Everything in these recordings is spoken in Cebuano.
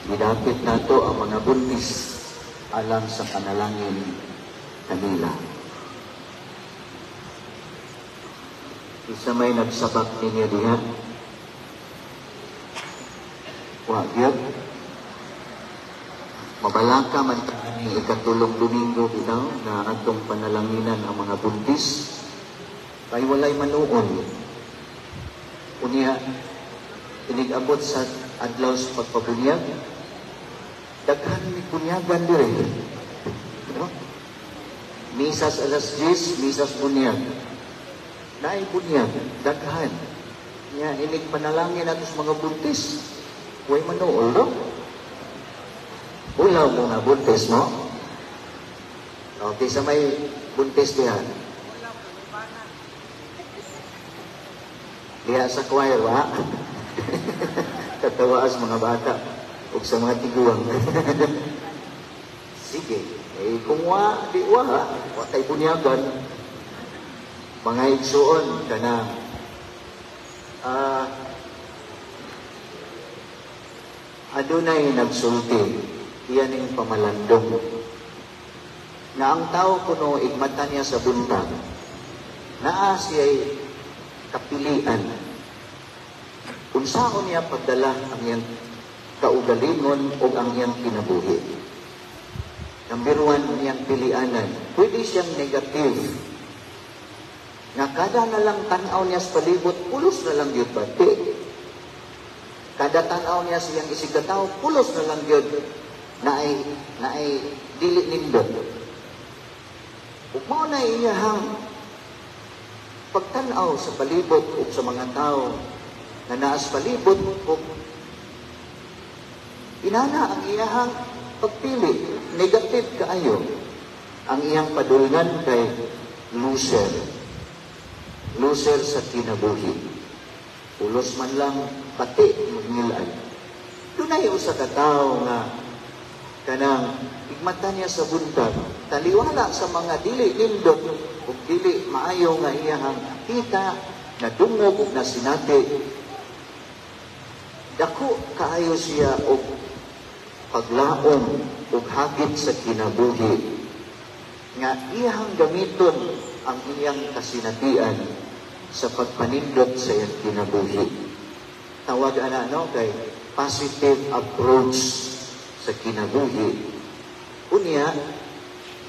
Gidapit nato ang mga buntis alang sa panalangin kanila. Isa may nagsabak ninyo diha? Wa gyud. Mabalaka man ni ikatulong Domingo bitaw na atong panalanginan ang mga buntis kay walay manuon. Unya, inig-abot sa adlaw sa pagpabunyag, daghan ni bunyagan dire. No? Misas alas 10, misas bunyag. Naay bunyag, daghan. Nya inig panalangin nato sa mga buntis. Way manuol, no? Ulaw mo nga buntis mo. Okay, sa may buntis diha. Diha sa choir, wa? Katawaas mga bata ug sa mga tiguang. Sige, eh, kung wa, di wa, wa kay bunyagan. Mga igsuon kana adunay nagsulti, iyan ning pamalandong na ang tao kuno igmata niya sa buntag, naa siya'y kapilian unsaon niya pagdala ang iyang kaugalingon o ang iyang kinabuhi. Number one, iyang pilianan, pwede siyang negative nga kada na lang tan-aw niya sa palibot, pulos na lang gyud bati. Kada tan-aw niya sa iyang isig katawo, pulos na lang gyud naay dili nindot. Ug mao na iyahang pagtan-aw sa palibot ug sa mga tao na naas palibot, ug inana ang iyahang pagpili, negative kaayo. Ang iyang padulngan kay loser. Loser sa kinabuhi. Pulos man lang pati magngilad. Dunay usa ka tawo nga kanang igmata niya sa buntag, taliwala sa mga dili nindot ug dili maayo nga iyahang kita, nadungog ug nasinati. Dako kaayo siya og paglaom ug hagit sa kinabuhi nga iyahang gamiton ang iyang kasinatian sa pagpanindot sa iyang kinabuhi. Tawag ana, no, kay positive approach sa kinabuhi. Unya,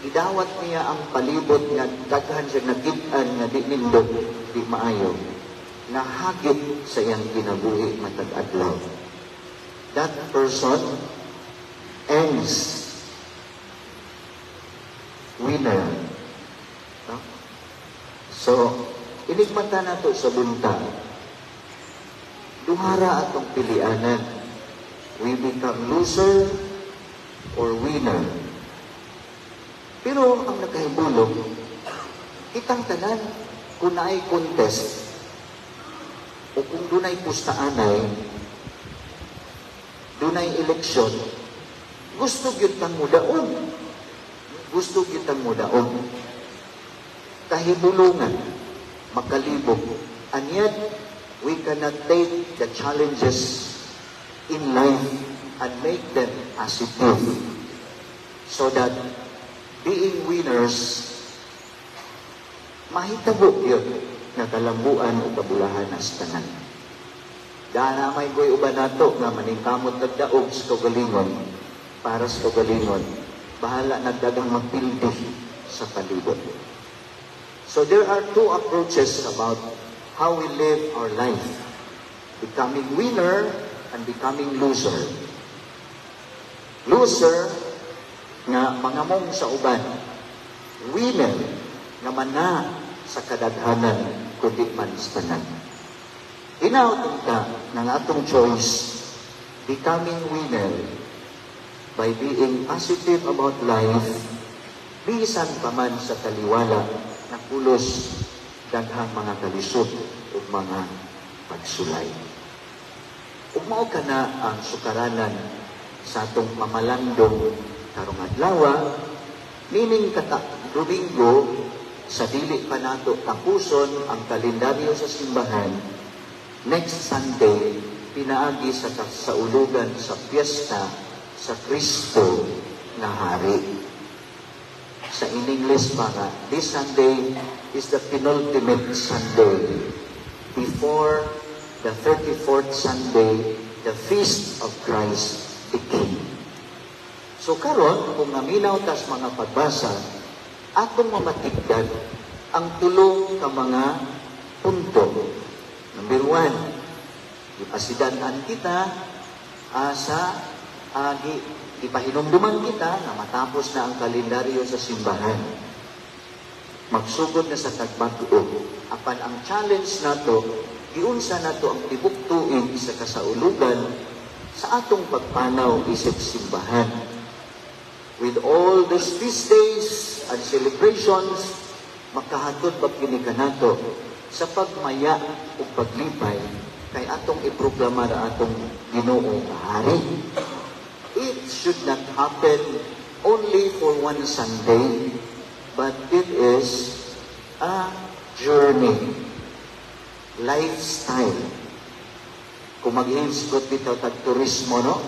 gidawat niya ang palibot nga daghan siya nakit-an nga di nindot, di maayo, nga hagit sa iyang kinabuhi matag adlaw. That person ends winner. No? So, inigmata nato sa buntag, duhara atong pilianan. We become loser or winner. Pero ang nakahibulong, kitang tanan, kung naay contest, o kung dunay pustaanay, dunay eleksyon, gusto gyud kang mudaog. Gusto gyud kang mudaog. Kahibulungan, makalibog. And yet, we cannot take the challenges in life and make them positive, so that being winners, mahitabo yun nga kalambuan o kabulahan as tanan. Dana may goy uban nato nga maningkamot nagdaog sa kaugalingon, para sa kaugalingon, bahala nagdagang magpildi sa palibot. So there are two approaches about how we live our life: becoming winner and becoming loser. Loser nga mangamong sa uban. Winner nga mana sa kadaghanan kundi man sa tanan. Hinaot ka ng atong choice, becoming winner by being positive about life, bisan pa man sa taliwala na pulos daghang mga kalisod ug mga pagsulay. Ug mao kana ang sukaranan sa atong pamalandong karong adlaw, nining kata Domingo, sa dili pa nato tapuson ang kalendaryo sa simbahan. Next Sunday, pinaagi sa kasaulugan sa piyesta sa Kristo nga hari. Sa in English pa nga, this Sunday is the penultimate Sunday before the 34th Sunday, the Feast of Christ the King. So karon, kung naminaw tas mga pagbasa, atong mamatigdan ang tulo ka mga punto. Number 1, ipasidan-an kita sa ipahinumduman kita na matapos na ang kalendaryo sa simbahan. Magsugod na sa tagbag-o. Apan ang challenge nato, giunsa nato ang tibok tuig sa kasaulugan sa atong pagpanaw isip simbahan. With all these feast days and celebrations, makahatod ba kini kanato sa pagmaya ug paglipay kay atong iproklamar ang atong Ginoo nga hari? It should not happen only for one Sunday, but it is a journey, lifestyle. Kung maghisgot bitaw tag turismo, no?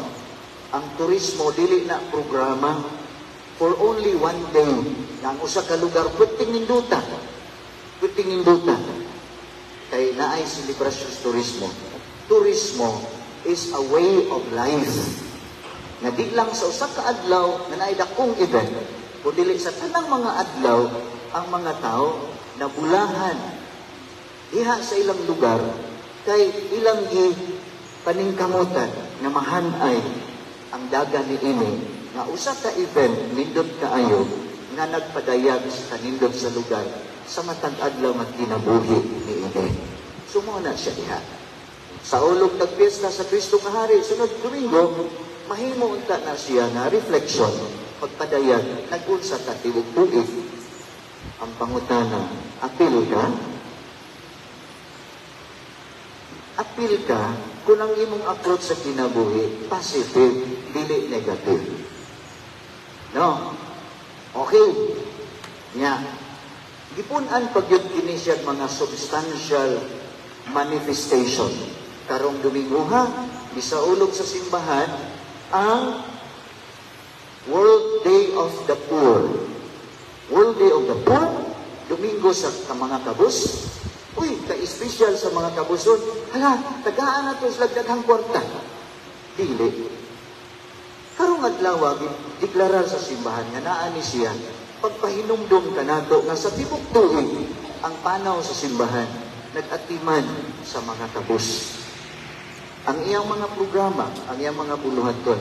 Ang turismo dili na programa for only one day. Nga ang usa ka lugar pwedeng ninduta. Pwedeng ninduta. Kay naay selebrasyon sa turismo. Turismo is a way of life. Nga di lang sa usa ka adlaw nga naay dakong event, kundi sa tanang mga adlaw ang mga tao nabulahan diha sa ilang lugar kay ilang gi paningkamutan nga mahanay ang dagan ni ini nga usa ka event nindot kaayo nga nagpadayag sa kanindot sa lugar sa matag adlaw nga kinabuhi ni ini. So mao na siya diha. Saulog tag piyesta sa Kristo nga Hari sunod Domingo, mahimo unta na siya nga reflection, pagpadayag nag-unsa ka tibuok tuig. Ang pangutana, apil ka? Apil ka kung ang imong approach sa kinabuhi positive, dili negative. No? Okay. Nya. Gipun-an pagyud kini siya mga substantial manifestation. Karong Domingo ha, gisaulog sa simbahan ang World Day of the Poor. World Day of the Poor, Domingo sa mga kabus. Uy, ka-special sa mga kabuson. Hala, tagaan na to sila daghang kwarta. Dili. Karong adlaw, deklarar sa simbahan nga naa ni siya, pagpahinumdum kanato nga sa tibok tuig, ang panaw sa simbahan, nag-atiman sa mga kabus. Ang iyang mga programa, ang iyang mga buluhaton,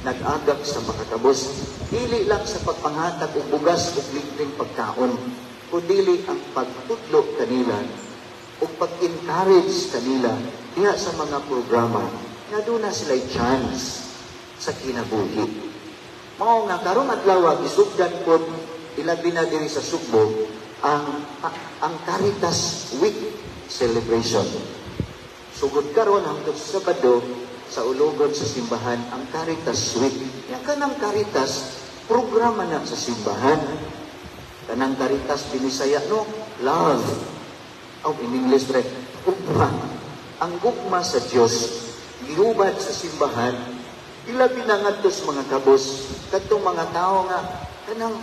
nag-agak sa mga kabus, dili lang sa pagpanghatag og bugas ug libreng pagkaon, kundili ang pagtudlo kanila ug pag-encourage kanila diha sa mga programa nga doon na sila'y chance sa kinabuhi. Mao nga karong adlaw gisugdan pod ilabi na diri sa Sugbo ang Caritas Week celebration. Sugod karon hangtod sa Sabado sa ulogon sa simbahan ang Caritas Week. Ya kanang Caritas programa na sa simbahan. Kanang Caritas binisaya, no, love. Oh, in English right, gugma. Ang gugma sa Dios gihubad sa simbahan ilabi na ngadto sa mga kabos, kadtong mga tao nga kanang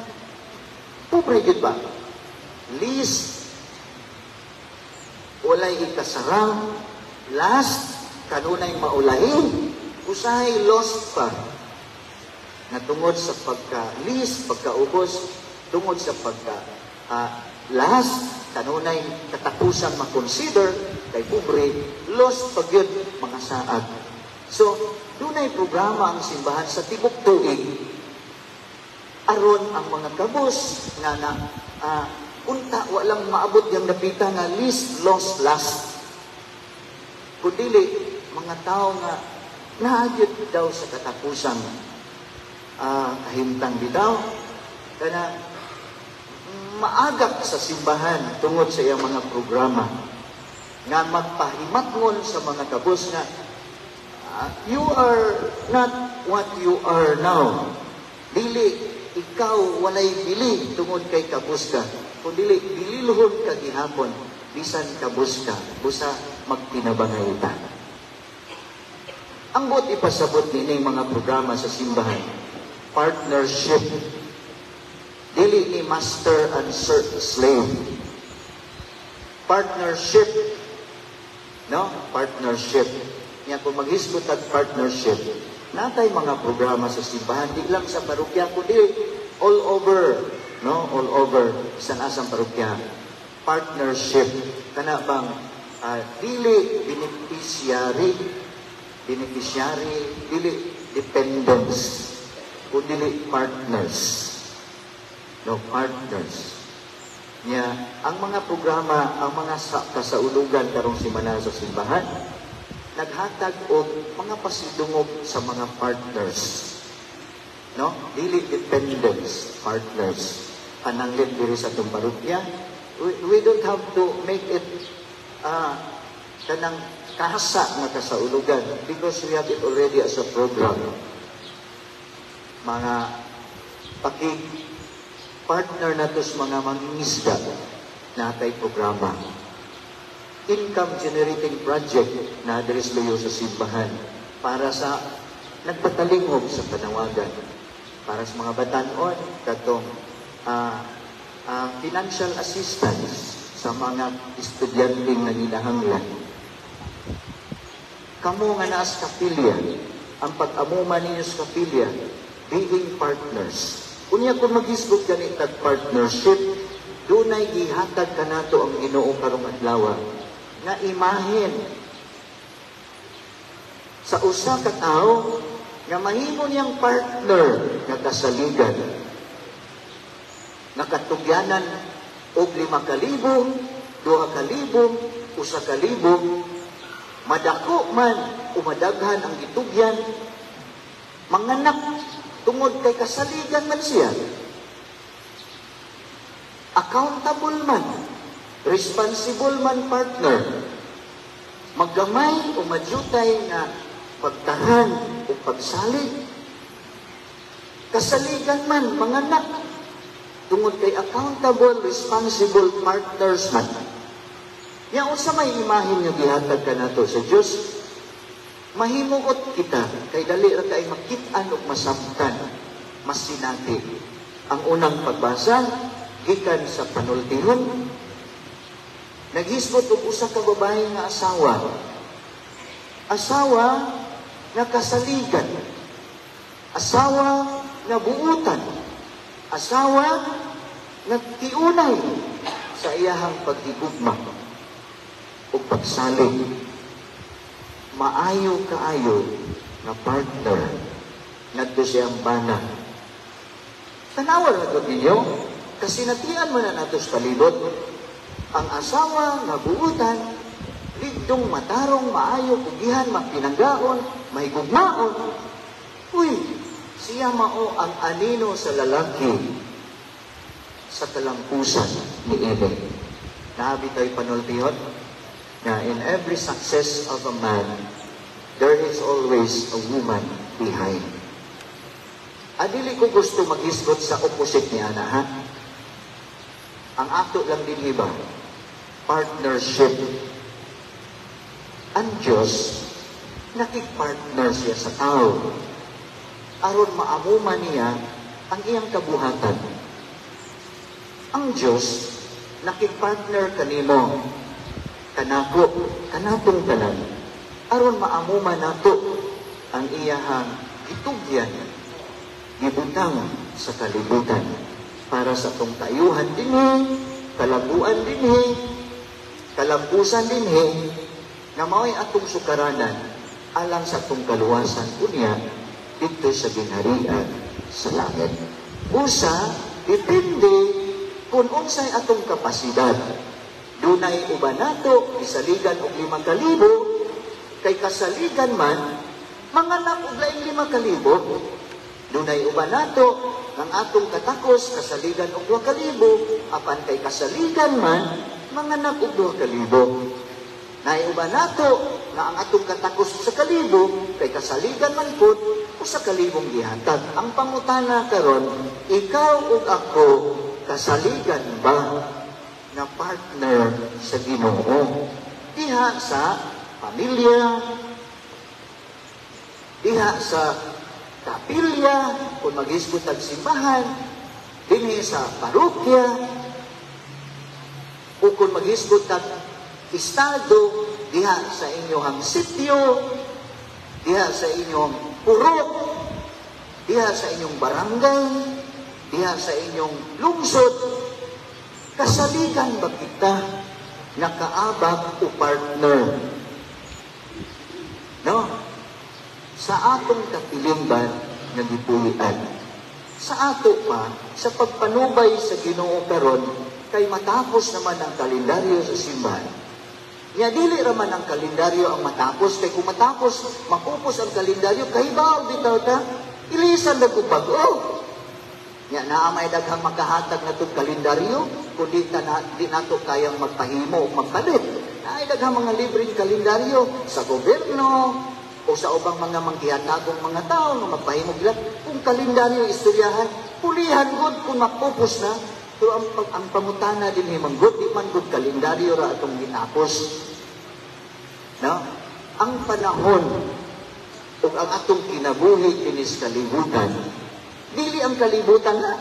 pobre gyud ba? Least, walay ikasarang, last, kanunay maulahi, usahay lost pa. Na tungod sa pagka-least, pagkaubos, tungod sa pagka last, kanunay katapusan makonsider, kay pobre, lost pag yun, mga saag. So, dunay programa ang simbahan sa tibok tuig, aron ang mga kabos nga na unta walang maabot yung napita nga least, lost, last. Kundili, mga tao nga naagyod daw sa katapusang kahimtang bitaw, kana maagak sa simbahan tungod sa iyang mga programa nga magpahimatngon sa mga kabos nga you are not what you are now. Dili ikaw walay bili tungod kay kabos ka, kundi bililhon ka gihapon bisan kabos ka, busa magtinabangay ta. Ang buot ipasabot nining mga programa sa simbahan, partnership. Dili ni master and slave. Partnership. No? Partnership. Nya kung maghisgot tag partnership, natay mga programa sa simbahan, di lang sa parokya, kundi all over, no? All over sa asang parokya. Partnership. Kana bang dili beneficiary, beneficiary, dili dependence, kundi partners. No, partners. Nya, ang mga programa, ang mga kasaulugan karong simana sa simbahan, naghatag og mga pasidungog sa mga partners. No? Dili dependence, partners. Pananglit diri sa atong parokya, we don't have to make it kanang kasa nga kasaulugan because we have it already as a program. Mga pakig partner nato sa mga mangingisda, natay programa. Income generating project na diri sa luyo sa simbahan para sa nagpatalingog sa panawagan. Para sa mga batanon, katong financial assistance sa mga estudyanteng nanginahanglan. Kamo nga naas kapilya, ang pag-amuma ninyo sa kapilya, being partners. Unya kung maghisgot gani tag partnership, dunay gihatag kanato ang Ginoo karong adlaw nga imahen sa usa ka tawo nga mahimo niyang partner nga kasaligan, nakatugyanan og 5,000, 2,000, 1,000, madako man o madaghan ang gitugyan, manganak tungod kay kasaligan man siya. Accountable man, responsible man partner. Maggamay o madyutay nga pagtahan o pagsalig. Kasaligan man, manganak, tungod kay accountable, responsible partners man. Ya unsa may imahen nga gihatag kanato sa Dios? Mahimuot kita kay dali ra kay makit-an ug masabtan, masinati. Ang unang pagbasa gikan sa panultihon, naghisgot og usa ka babae nga asawa. Asawa nga kasaligan. Asawa nga buutan. Asawa nga tiunay sa iyahang paghigugma ug pagsalig. Maayo kaayo nga partner ngadto siyang bana. Tanawa ra to ninyo, kasinatian man na nato sa palibot. Ang asawa nga buutan, ligdong matarong, maayo, kugihan, mapinanggaon, mahigugmaon. Uy, siya mao ang anino sa lalaki sa kalampusan ni Eden. Nahabi tayo panultihon na in every success of a man, there is always a woman behind. Adili ko gusto maghisgot sa opposite niya na, ha? Ang ato lang din iba, partnership. Ang Diyos, nakik-partner siya sa tao. Aron maamuma niya ang iyang kabuhatan. Ang Diyos, nakik-partner kanimo, kanako, kanatong tanan. Aron maamuma nato ang iyahang gitugyan, gibutang sa kalibutan para sa atong tayuhan dinhi, kalabuan dinhi, kalampusan dinhi, nga mao'y atong sukaranan alang sa atong kaluwasan unya didto sa gingharian sa langit. Usa, depende kung unsay atong kapasidad. Dunay uban nato isaligan og 5,000, kay kasaligan man manganak og laing 5,000. Dunay uban nato ang atong katakos kasaligan og 2,000, apan kay kasaligan man manganak og 2,000. Naay uban nato nga ang atong katakos 1,000, kay kasaligan man pud 1,000 gihatag. Ang pangutana karon, ikaw ug ako kasaligan ba na partner sa Ginoo diha sa pamilya, Diha sa kapilya, kung maghisgot ang simbahan, dinhi sa parokya, o kung maghisgot ang estado, diha sa inyong sityo, diha sa inyong purok, diha sa inyong barangay, diha sa inyong lungsod, kasaligan ba kita nakaabag o partner? No? Sa atong katilingban nga gipuy-an. Sa ato pa, sa pagpanubay sa Ginoo karon, kay matapos naman ang kalendaryo sa simbahan. Nya dili raman ang kalendaryo ang matapos, kay kung matapos, mapupos ang kalendaryo, kahibaw bitaw ta, ilisan na kung bag-o. Nya naa may daghang makahatag na tong kalendaryo, kung di, ta na, di nato kayang magpahimo o magpalit. Naay daghang mga libreng kalendaryo sa gobyerno o sa ubang mga manggihatagong mga tao nga magpahimo gila. Kung kalendaryo istoryahan, pulihan gud kung mapupos na. Pero ang pangutana din man gud, di man gud kalendaryo ra atong gitapos. No? Ang panahon ug ang atong kinabuhi kinis kalibutan, dili ang kalibutan na,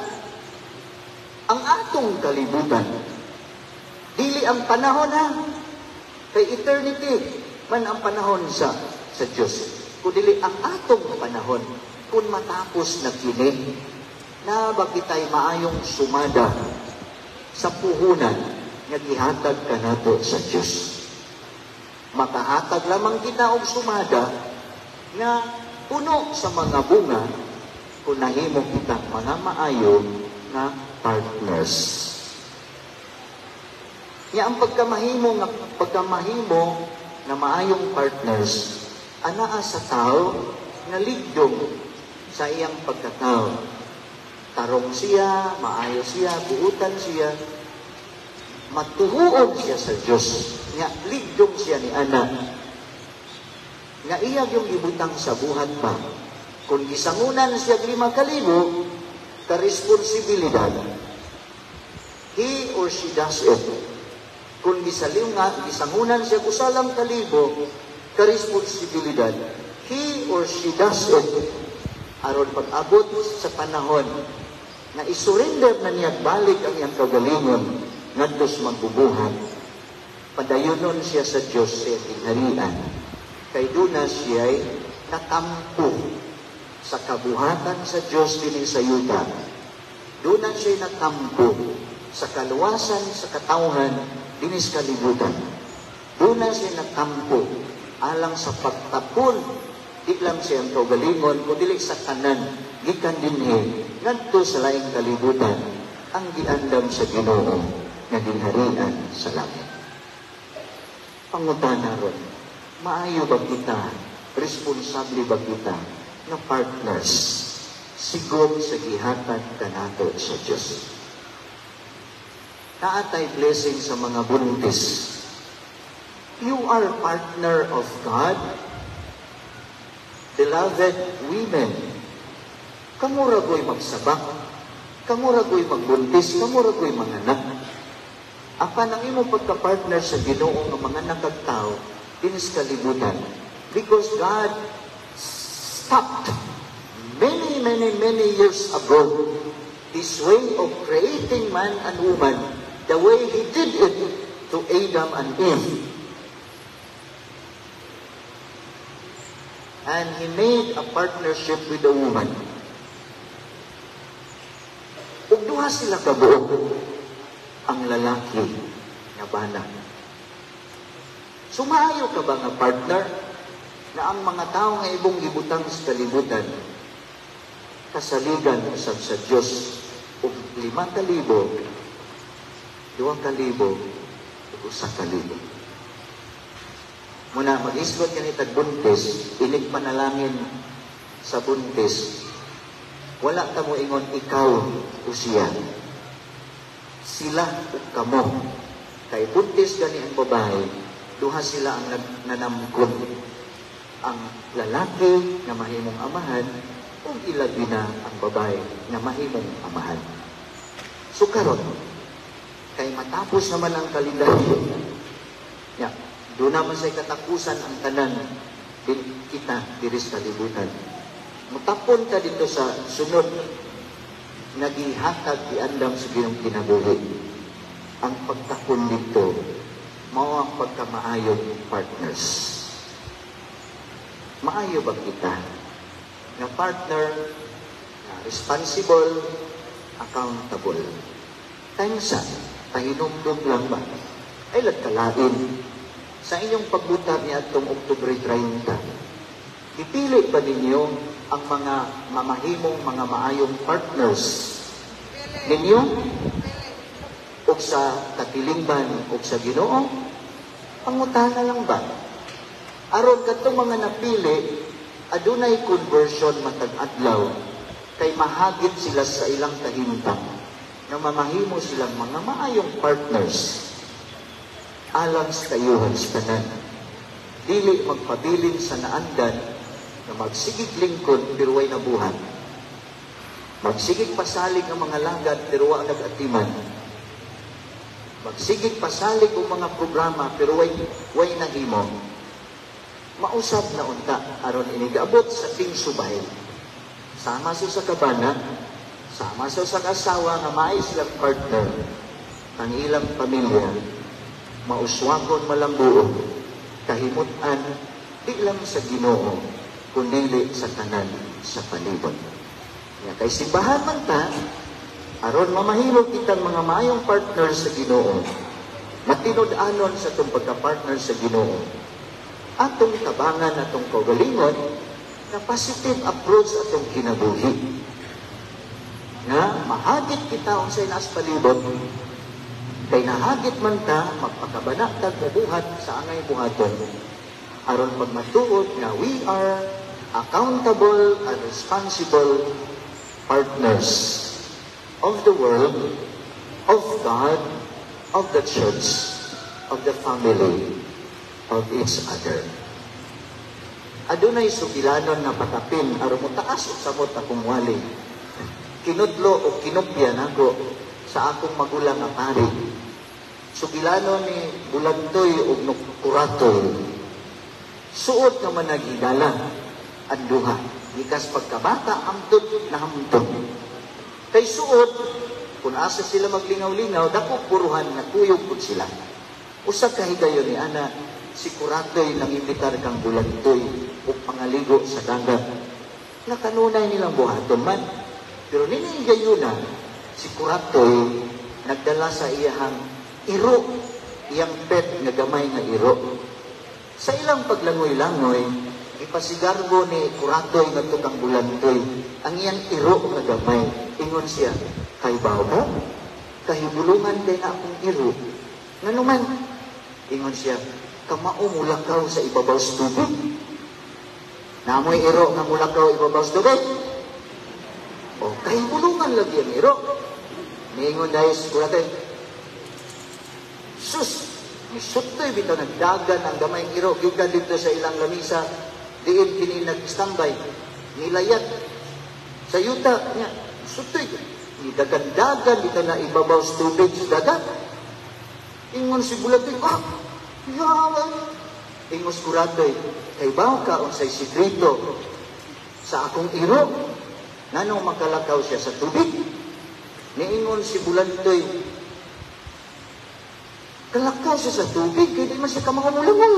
ang atong kalibutan. Dili ang panahon na, kay eternity man ang panahon sa Dios. Kung dili ang atong panahon, kung matapos na kini, na ba kita'y maayong sumada sa puhunan nga gihatag kanato sa Dios? Makahatag lamang kita og sumada nga puno sa mga bunga kung nahimo kita mga maayo nga partners. Nya ang pagkamahimo nga maayong partners anaa sa tao nga ligdong sa iyang pagkatao. Tarong siya, maayo siya, buutan siya, matuhuon siya sa Diyos. Nga ligdong siya ni ana. Nga iya yung ibutang sa buhat pa. Kung gisangunan siya 5,000, ka-responsibilidad, he or she does it. Kung gisaliw nga, gisangunan siya 1 lang kalibo, ka-responsibilidad, he or she does it. Aron pag-abot sa panahon na isurrender na niya balik ang iyang kagalingon ngadto sa magbubuhat, padayonon siya sa Diyos sa iyang gingharian. Kay duna siya'y natampo sa kabuhatan sa Diyos dinhi sa yuta. Duna siya'y natampo sa kaluwasan sa katawhan dinhi sa kalibutan. Duna siya natampo alang sa pagtapon di lang siyang kaugalingon kundi sa tanan gikan dinhi ngadto sa laing kalibutan ang giandam sa Ginoo nga gingharian sa langit. Pangutana ron, maayo ba kita, responsable ba kita nga partners sigon sa gihatag kanato sa Dios? Naa tay blessing sa mga buntis. You are partner of God. Beloved women, kamo ra go'y magsabak, kamo ra go'y magbuntis, kamo ra go'y manganak. Apan ang imong pagka-partner sa Ginoo nga manganak kag tao dinis kalibutan. Because God stopped many, many, many years ago His way of creating man and woman the way He did it to Adam and Eve. And He made a partnership with the woman. Ug duha sila kabuok, ang lalaki nga bana. Sumaayo ka ba nga partner na ang mga tao nga imong gibutang sa kalibutan kasaligan usab sa Dios og 5,000, 2,000 ug 1,000? Muna mag-isgot kani tag buntis, inig panalangin sa buntis. Wala ta mo ingon ikaw o siya. Sila ug kamo. Kay buntis gani ang babae, duha sila ang nanamkon. Ang lalaki nga mahimong amahan ug ilabi na ang babae nga mahimong amahan. So karon, kay matapos naman ang kalendaryo, ya, doon naman sa katapusan ang tanan din kita diri sa kalibutan. Mutapon ta dito sa sunod nga gihatag, giandam sa Ginoong kinabuhi. Ang pagtapon dito, mao ang pagkamaayong partners. Maayo ba kita nga partner, nga responsible, accountable? Tansa, pahinumdum lang ba? Ay lagkalain. Sa inyong pagbutar ni atong Oktubre 30, ipili ba ninyo ang mga mamahimong mga maayong partners ninyo o sa katilingban o sa Ginoo? Pangutana lang ba? Aron kadtong mga napili, adunay conversion matag adlaw kay mahagit sila sa ilang kahimtang na mamahimo silang mga maayong partners alang sa kayuhan sa tanan. Dili magpabilin sa naandan na magsigig lingkod pero way nabuhat. Magsigig pasalig ang mga lagad pero wa nag-atiman. Magsigig pasalig ang mga programa pero way nahimo. Mausab na unta aron inigabot sa tingsubay. Sama sa kabana, sama sa kasawa nga maay silang partner, ang ilang pamilya, mauswagon, malambuon, kahimutan, di lang sa Ginoo, kundi sa tanan sa palibot. Nga kay simbahan man ta, aron mamahimo kitang mga maayong partner sa Ginoo, matinud-anon sa atong pagka-partner sa Ginoo, atong tabangan atong kaugalingon na positive approach atong kinabuhi. Nga mahagit kita unsay naas palibot, kay nahagit man ta, magpakabana tag mubuhat sa angay buhaton aron pagmatuod nga we are accountable and responsible partners of the world, of God, of the church, of the family, of each other. Adunay sugilanon nga patapin aron motaas og samot akong wali. Kinudlo o kinopya nako sa akong magulang nga pari. Sugilanon ni Bulantoy ug Kuratoy. Suot nga man naghigala ang duha. Gikas pagkabata, hamtod na hamtod. Kay suot, kung asa sila maglingaw-lingaw, dako puruhan nga kuyog pud sila. Usa ka higayon ni ana, si Kuratoy nang imbitar kang Bulantoy ug pangaligo sa dagat. Nga kanunay nilang buhaton man. Pero nini gayuna, si Kuratoy nagdala sa iyahang iro, iyang pet nga gamay nga iro. Sa ilang paglangoy-langoy, ipasigarbo ni Kuratoy ngadto kang Bulantoy ang iyang iro nga gamay. Ingon siya, "Kay ka, kahibulungan kay na akong iro." "Nganuman?" Ingon siya, "Kamao mulakaw sa ibabaw sa tubig." Namoy iro nga mulakaw ibabaw sa tubig? O, kahibulungan lagi ang iro. Niingon dahil si Kuratoy, "Sus, misutoy bitaw, nagdagan ang gamay iro gikan dito sa ilang lamisa, diin kini nag-standby, nilayat sa yuta niya, sutoy, nidagan-dagan dito na ibabaw sa tubig sa dagat." Ingon si Bulatoy, "Ah, yaman." Ingon si Kuratoy, "Kay baw ka unsay sikreto sa akong iro, nganong makalakaw siya sa tubig?" Niingon si Bulantoy, "Kalakaw siya sa tubig, kaya di man siya kamangamulangoy."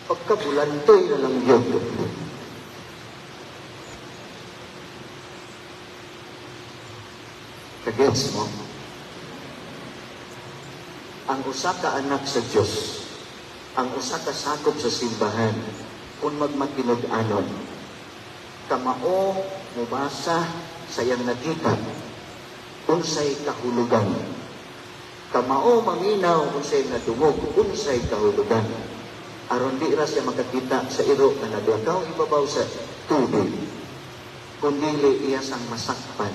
Pagkabulantoy na lang yun. Kagets mo? Ang usa ka anak sa Dios, ang usa ka sakop sa simbahan, kung magmatinud-anon, kamao mubasa sa iyang nakita, unsay kahulugan. Kamao maminaw unsay nadungog, unsay kahulugan. Aron di ra siya makakita sa iro nga naglakaw ibabaw sa tubig, kundili iya sang masakpan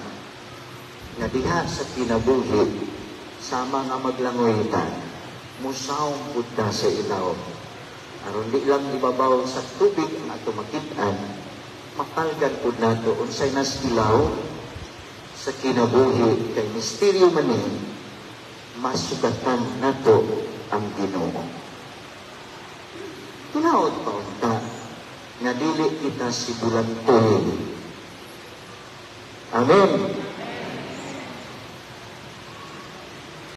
nga diha sa kinabuhi, sama nga maglangoy ta, musawong pud ta sa ilawom. Aron di lang ibabaw sa tubig ang ato makit-an, mapalgan pud nato unsay nas ilaw sa kinabuhi, kay misteryo man ni masugatan nato ang Ginoo. Hinaot pa unta Nga dili kita si Bulantol. Amen.